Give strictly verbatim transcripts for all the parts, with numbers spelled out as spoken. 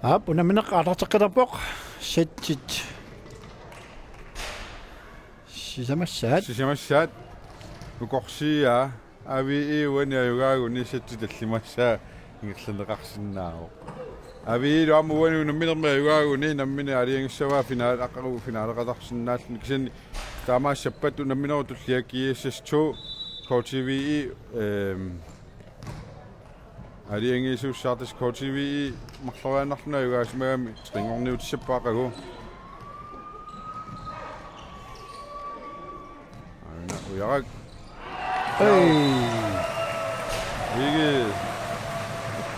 Aap, unammineq aallarteqqittarpoq. Settit sisamassaat. Sisamassaat. Ukorsiaa. Aviiuani ajugaaguni settit tallimassaat ingerlanneqarsinnaavoq. Aviilu aamma uani unamminermi ajugaaguni nammineq aalajangissavaa finaal-, aqagu finaaleqatarsinnaalluni kisianni taamaassappat unamminerup tullia G S S to K T V E, ehm, aalajangiisuussaartut K T V E marloriaannarluni ajugaasimagami trinngorniutissappaaqagu. Aana ujarak. Ei. Vigi.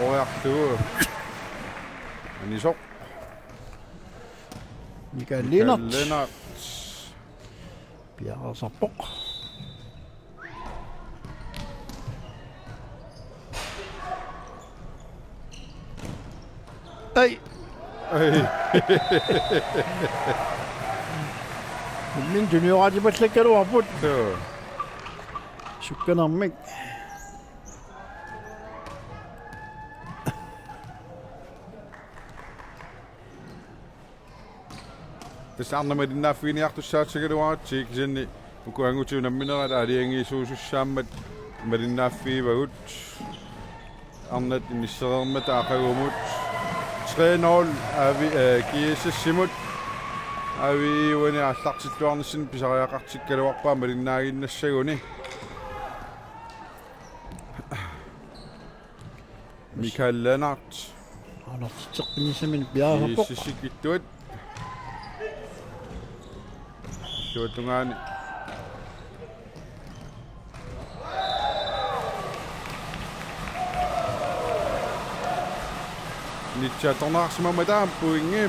Ojartu. Anisoq. Michael Lennert. Lennert. Piareersarpoq. Ei. Ei. Min tunioraatipallakkaluarput. Joo. Sukkanermik. Tassa arnat malinnaaffiginiartussaassagaluaratsigit kisianni uku angutit unamminerat aalajangiisuusussaammat malinnaaffigivagut. Arnat inissereermata aqagumut tre nul Avi-, eh, G S S-imut. Aviiuani aallartilluarnissinni pisariaqartikkaluarpaa malinnaaginnassaguni. Michael Lennert. Aallartitseqqinnissaminik piareersarpoq. G S S-ikkut ittuat. Illuatungaani. Nitsi atorneqarsimammat taama pointi.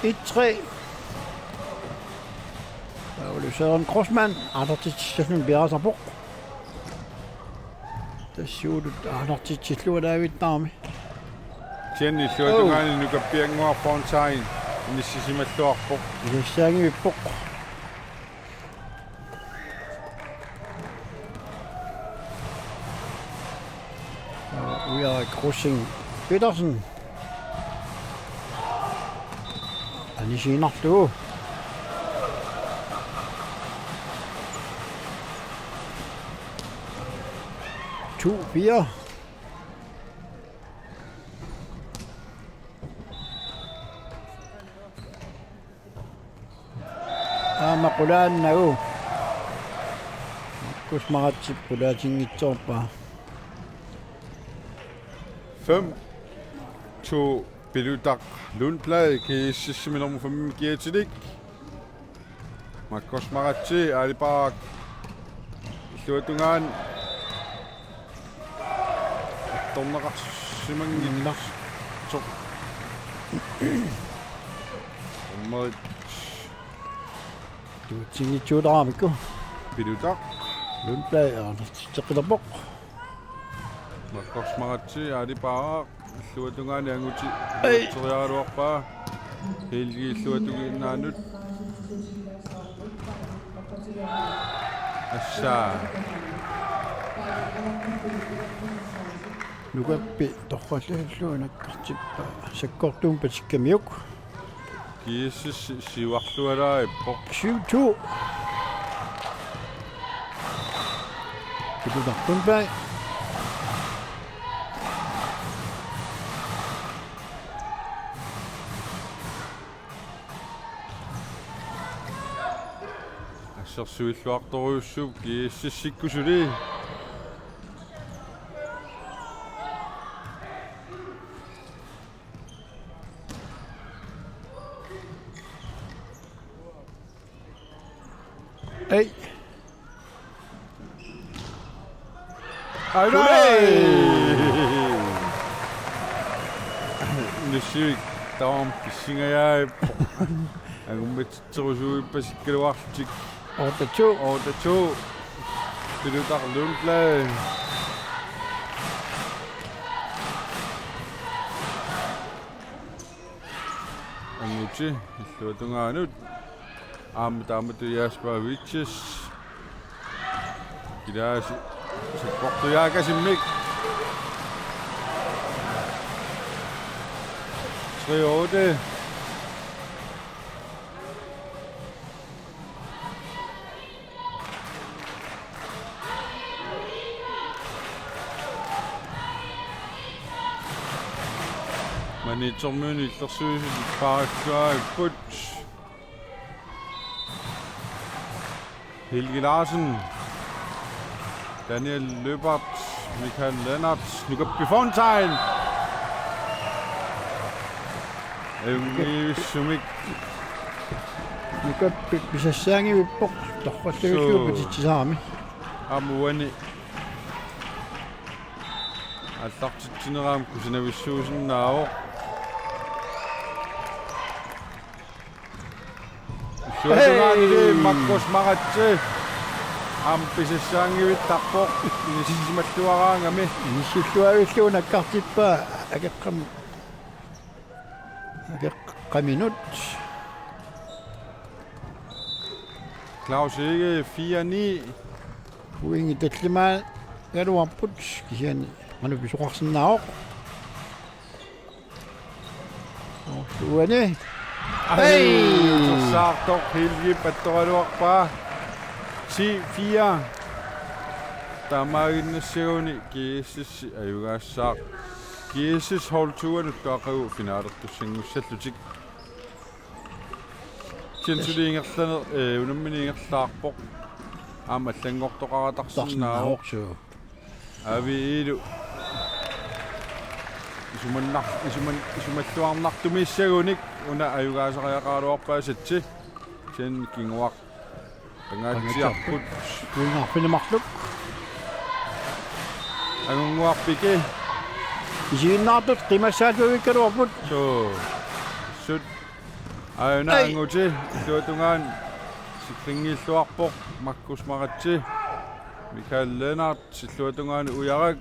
Et tre. Ole Søren Kreutzmann, aallartitsissallugu piareersarpoq. Tassuulut aallartitsillugu laavittaarmi. Kisianni illuatungaani Nukappiannguaq Fontain inissisimalluarpoq. Ilissaangivippoq. Ujarak Rosing Petersen. Anisiinnarlugu. To fire. Aamma qulaannagu. Markus Maratip qulaatinngitsoorpaa. Fem to Pilutaq Lundblad, G S S-imi nummer fem kiatilik. Markus Maratsi, Aali Paarak. Illuatungaani. Torneqarsimanngilaq. Tornerit. Tuutsinngitsuutaramikku. Pilutaq. Lundblad, aallartitseqqilerpoq. Markus Maratsi, Aali Paarak. Illuatungaani angutit. Ei. Teriaraluarpaa. Helgi illuatungiinnaanut. Assa. Nukappi torrallallugu nakkartippaa sakkortuumik patikkamiuk. G S S siuarlualaarpoq. Syv to. Pilutaq Lundblad. Assersuilluartorujussuuvoq G S S-ikkut suli. Ei. Ai, ai. Nusiik taam pissingajaappoq. Angummit Tsurusuuippasikkaluarlutik. Otte to. Otte to. Pilutaq Lundblad. Angutit illuatungaanut. Aamma taamatut Jasper Vitsis. Kilaasi. Sakkortujaakasimmik. Tre otte. Maniitsormiunit illersuisut paarikkaarput. Helge Larsen. Daniel Løbert. Michael Lennert. Nukappi Fontain. Ajunngivissumik. Nukappi pisassaanngivippoq. Torrallugillu Suu. Pititsisarami. Aamma uani. Aallartitsinera aamma kusinavissuusinnaavoq. Suasungaanili Hey! Markus Maratse. Aamma pisassaanngivittarpoq. Inissisimalluaraangami. Inissilluavillugu nakkartippaa akeqqam-, akeqqaminut. Claus Egede fire ni. Pointit tallimaagaluarput kisianni qanoq pisoqarsinnaavoq. Uani. Ai, Hei! Utersaartoq Hiljip attoraluarpaa. Ti fire. Taamaaginnassaguni G S S ajugaassaaq. G S S hold to-anut aqagu finalertussanngussallutik. Jensuli ingerlaner-, eh, unammini ingerlaarpoq. Aamma allanngortoqaratarsinnaavoq. Tarsinnaavoq suu. Aviilu. Isumannar-, isuman-, isumalluarnartumiissagunik una ajugaasariaqaraluarpaa satsi. Sen kinguaq. Qangaatsiarput. Kuinnarfineq marluk. Angunnguaq Piki. Isiginnaartut qimassaalluavikkaluarput. Suu. Sut. Aajuna Ai. Anguti. Illuatungaani sikrinngilluarpoq. Markus Maratse. Michael Lennert. Illuatungaani ujarak.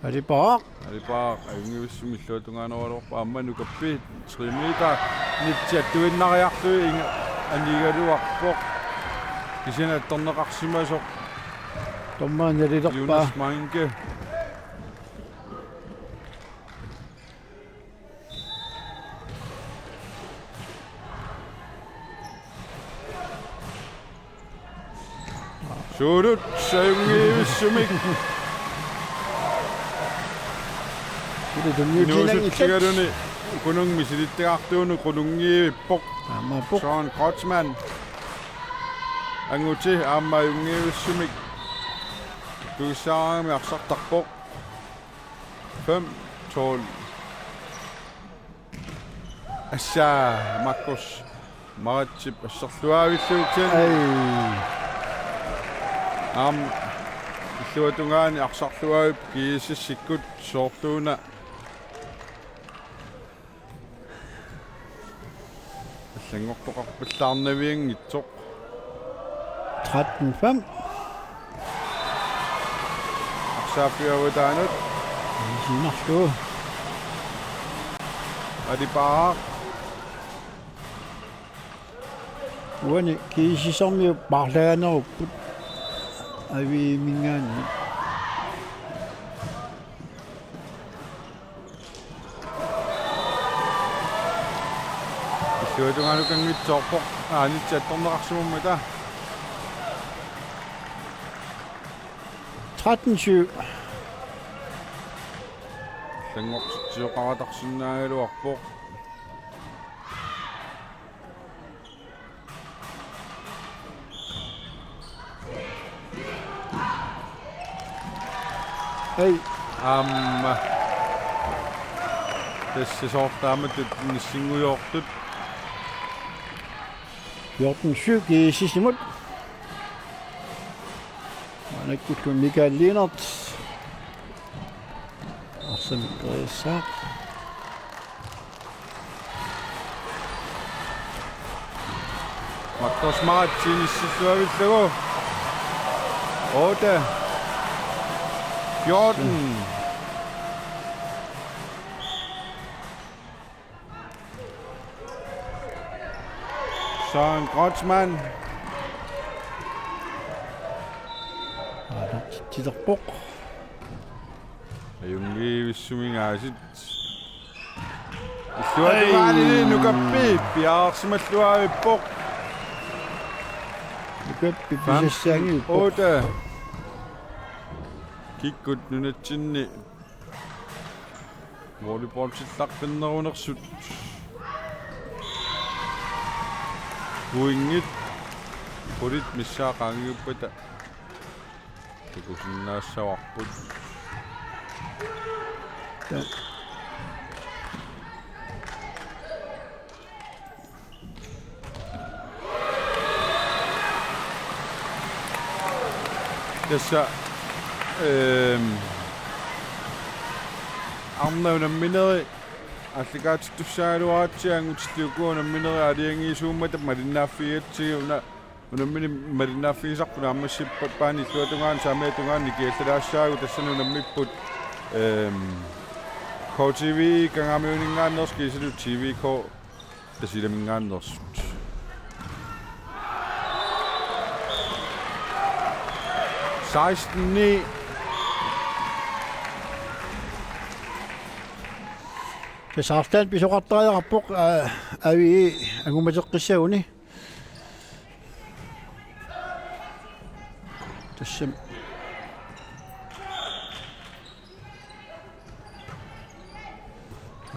Alipaaq. Alipaaq, ajunngivissumik illuatungaanerugaluarpoq aamma Nukappi, tre meter, nitsiattuinnariarlugit inga-, anigaluarpoq. Kisianni attorneqarsimasoq. Dommerit nalilerpaa. Jonas Manke. Suulut ajunngivissumik. Suli tunniutiinanngillat. Inuusutsigaluni Kunung misilittagartuunut Kununngivippoq. Aammaappoq. Søren Kreutzmann. Anguti aamma ajunngivissumik. Tuissaarami arsartarpoq. Fem tolv. Assa, Markus Maratsip asserluaavillugu. Ai. Aamma illuatungaani arsarluaavippoq G S S-ikkut soorluuna. Allanngortoqarpallaarnavianngitsoq. Tretten fem. Arsaappiavataanut. Sinarlu. Alipaaq. Uani G S S-ermiut paarlagaanerupput. Aviimingaanniit. Illuatungaanut kanngitsoorpoq. Aanitsi attorneqarsimammata. Tretten syv. Allanngortitsioqaratarsinnaagaluarpoq. Ei. Aamma. Tassa soorlu taamatut nissingujoortut. Fjorten syv G S S-imut. Maannakkut Michael Lennert. Arsamik periassaaq. Markus Maratsip inissilluavillugu. Otte. Fjorten. Søren Kreutzmann. Aallartittarpoq. Ajunngivissumik aasiit. Tuatugaanili Nukappi piaarsimalluarpoq. Nukappi pisassaagiuppoq. Otte. Kikkut nunatsinni volleyballsillaqqinnerunersut. Pointit qulit missaat qaangiuppata takusinnaassavarput. Tassa, ehm, arnat unamminerit aallakaatittussaagaluaratsigu angutillit ukua unamminerit aalajangiisuummata malinnaaffigigatsigit una unammineq malinnaaffigisarput naammassippaani illuatungaani saamiatungaani nikiallalaassaagut tassani unammipput, ehm, K T V Kangaamiuninngaanneersut kiisalu T V K Tasiilaminngaanneersut. Seksten ni. Tassa arlaannik pisoqartariaqarpoq, aa, Avi angummateqqissaguni. Tassami.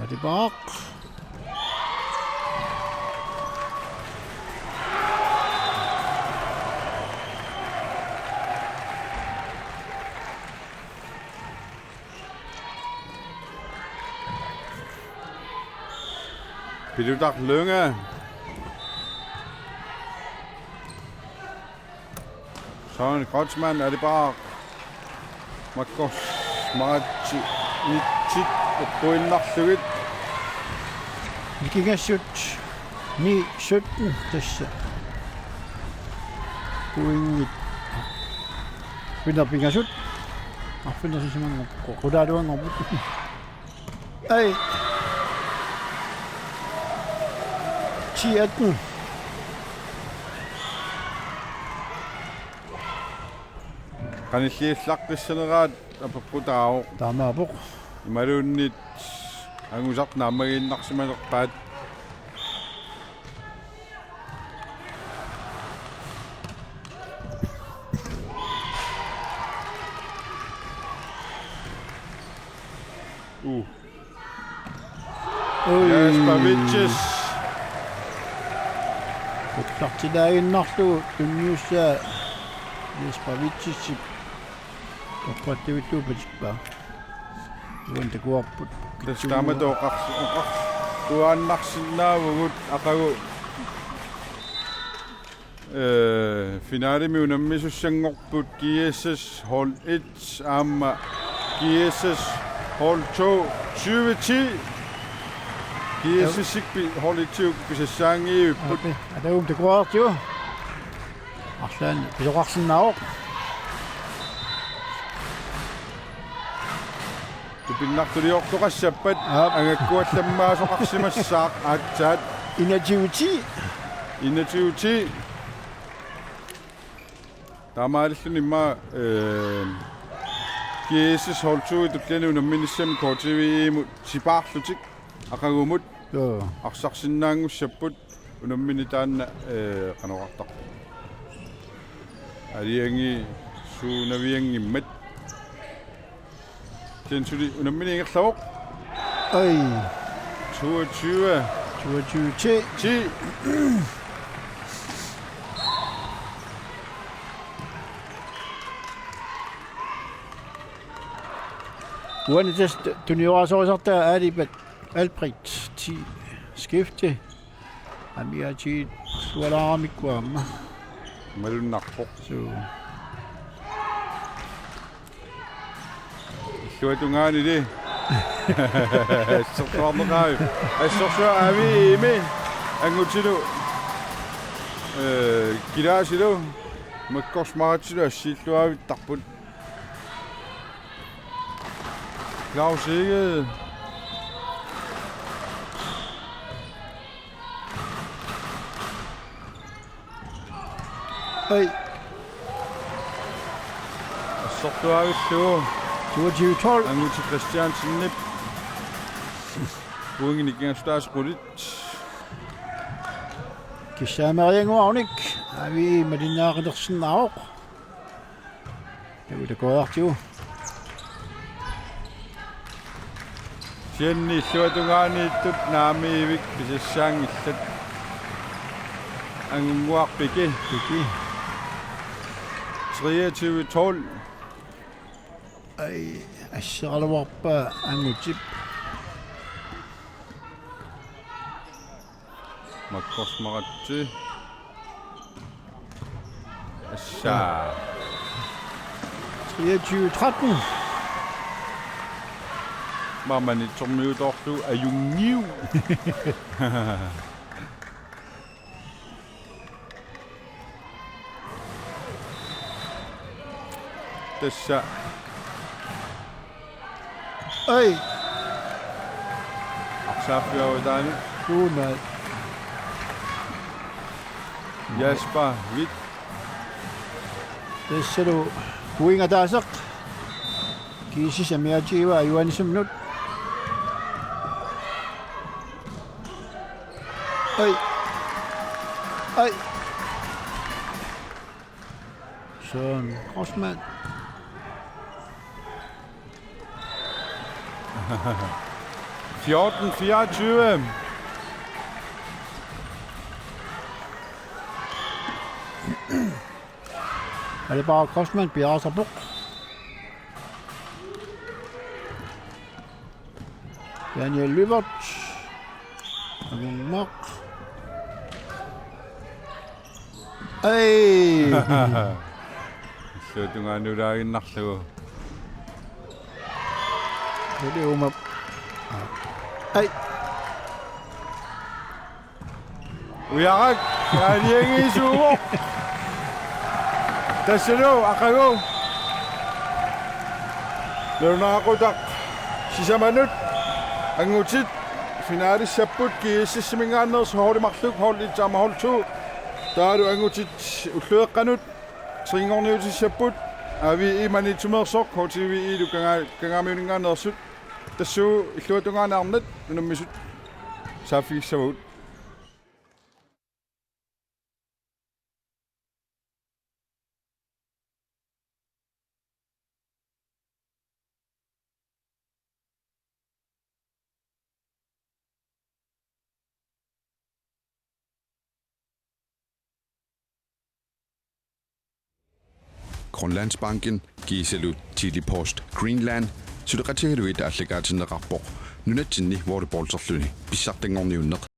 Adi Baaq. Pilutaq Lynge. Søren Kreutzmann, Adi Baaq. Markus Maratsi, nitsit, uppuinnarlugit. Nikingassut, ni sytten, tassa. Pointit. Pinner pingasut. Arfineq-sisamanngorpoq. Qulaaluanngorput. Ai. Ti atten. Qanilliillaqqissaneraat apeqqutaavoq. Taamaappoq. Imaluunniit angusaq naammagiinnarsimanerpaat. Uh. Ui. Jesper Vitsis. Uttartilaaginnarlugu tunniussaa Jesper Vitsisip toqqattavillugu patippaa. Uani takuarput. Tassa taamatut oqars-, oqartuaannarsinnaavugut aqagu. Ee, finalemi unammisussanngorput G S S hold et aamma G S S hold to tyve ti. G S S-ip pi-, hold et-iukkut pisassaanngivipput. Ape, ataum takuartigu. Arlaannik pisoqarsinnaavoq. Tupinnartuliortoqassappat. Aap. Angakkuallammaasoqarsimassaaq aatsaat. Enogtyve ti. Enogtyve ti. Taamaalilluni immaqa, øh, G S S hold to-ip tulliani unamminissamut K T V-mut sipaarlutik aqagumut. Joo. Arsarsinnaanngussapput. Unammineq taanna, ee, qanoqartarpoq. Aalajangiisuunavianngimmat. Kisianni suli unammineq ingerlavoq. Ai. Toogtyve. Toogtyve ti. Ti. Uani tassa tunioraasorisartaa aalipat Albrecht ti skifte. Amiaatiit sualaaramikku aamma. Malunnarpoq. Suu. Illuatungaanili. Assorsuarneqaaq. Assorsuaq Aviimi. Angutilu. Øh, Kilaasilu. Markus Maratsilu assiilluavittarput. Claus Egede. Hej. Assortuavillugu. Toogtyve tolv. Anguti Christiansenip. Pointinik ingassutaasa qulit. Kissaameriannguarunik A V I malinnaaqalersinnaavoq. Takuuk takuartigu. Kisianni illuatungaaniittut naamiivik pisassaanngillat. Angunnguaq Piki. Piki. Treogtyve tolv. Ai, asseraluarpaa Angutip. Markus Maratsi. Assa. Treogtyve tretten. Mamanitsormiutoorlugu ajunngiu. Tassa. Ai. Arsaaffiorutaani. Kuunai. Jasper Hvidt. Tassalu pointit ataaseq. G S S amiatsiivaa ajuanisunnut. Ai. Ai. Søren Grossmann. Fjorten fireogtyve. Alex Grossmann piareersarpoq. Daniel Lyberth. Angunnguaq. Ai. Illuatungaanulaaginnarlugu. Tuli uuma. Ai. Ujarak, aaliangiisuuvoq. Tassalu aqagu. Nalunaaqutaq sisamanut Angutit finaalissapput G S S-iminngaanneersut holdit marluk, hold et aamma hold to. Taavalu Angutit ullueqqanut trinngorniutissapput A V I Maniitsumeersoq H T V I-lu Kanga-, Kangaamiuninngaanneersut. Tassuuna illuatungaani arnat unammisut saaffigissavagut. Grønlandsbanken kiisalu Tele-Post Greenland suleqatigalugit aallakaatinneqarpoq nunatsinni volleyballserluni pissartanngorniunneq.